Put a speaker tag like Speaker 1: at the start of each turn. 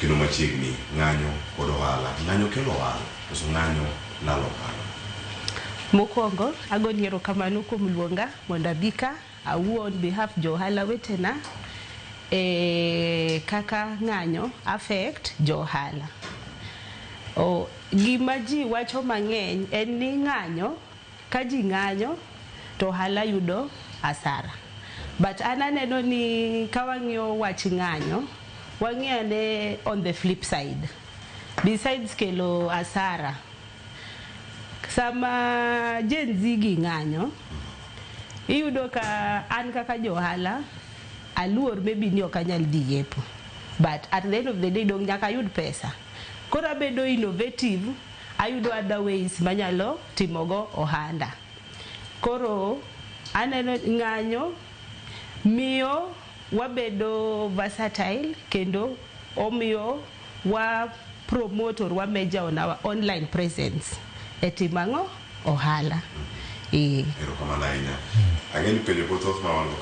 Speaker 1: Kendo machiegni ng'anyo kod ohala. Ng'anyo kelo ohala, koso ng'anyo lalo ohala?
Speaker 2: Mokwongo, agoni erokamano kuom luonga mondo abi ka awuo on behalf jo ohala wetena e kaka ng'anyo affect jo ohala. O, gima ji wacho mang'eny en ni ng'anyo, ka ji ng'anyo to ohala yudo asara. But an aneno ni ka wang'iyo wach ng'anyo, wang'iyo ane on the flip side. Besides kelo asara, sama Gen Z gi ng'anyo, iyudo ka an kaka johala aluor maybe ni ok anyal dhi yepo, but at the end of the day dong nyaka ayud pesa. Koro abedo innovative, ayudo other ways manyalo timogo ohanda. Koro aneno ng'anyo miyo wabedo versatile kendo omiyo wa promote or wa measure on our online presence e timo ang'o? Ohala.
Speaker 1: Erokamano ahinya. Ang'e ni penjo pod thoth ma wan go ka.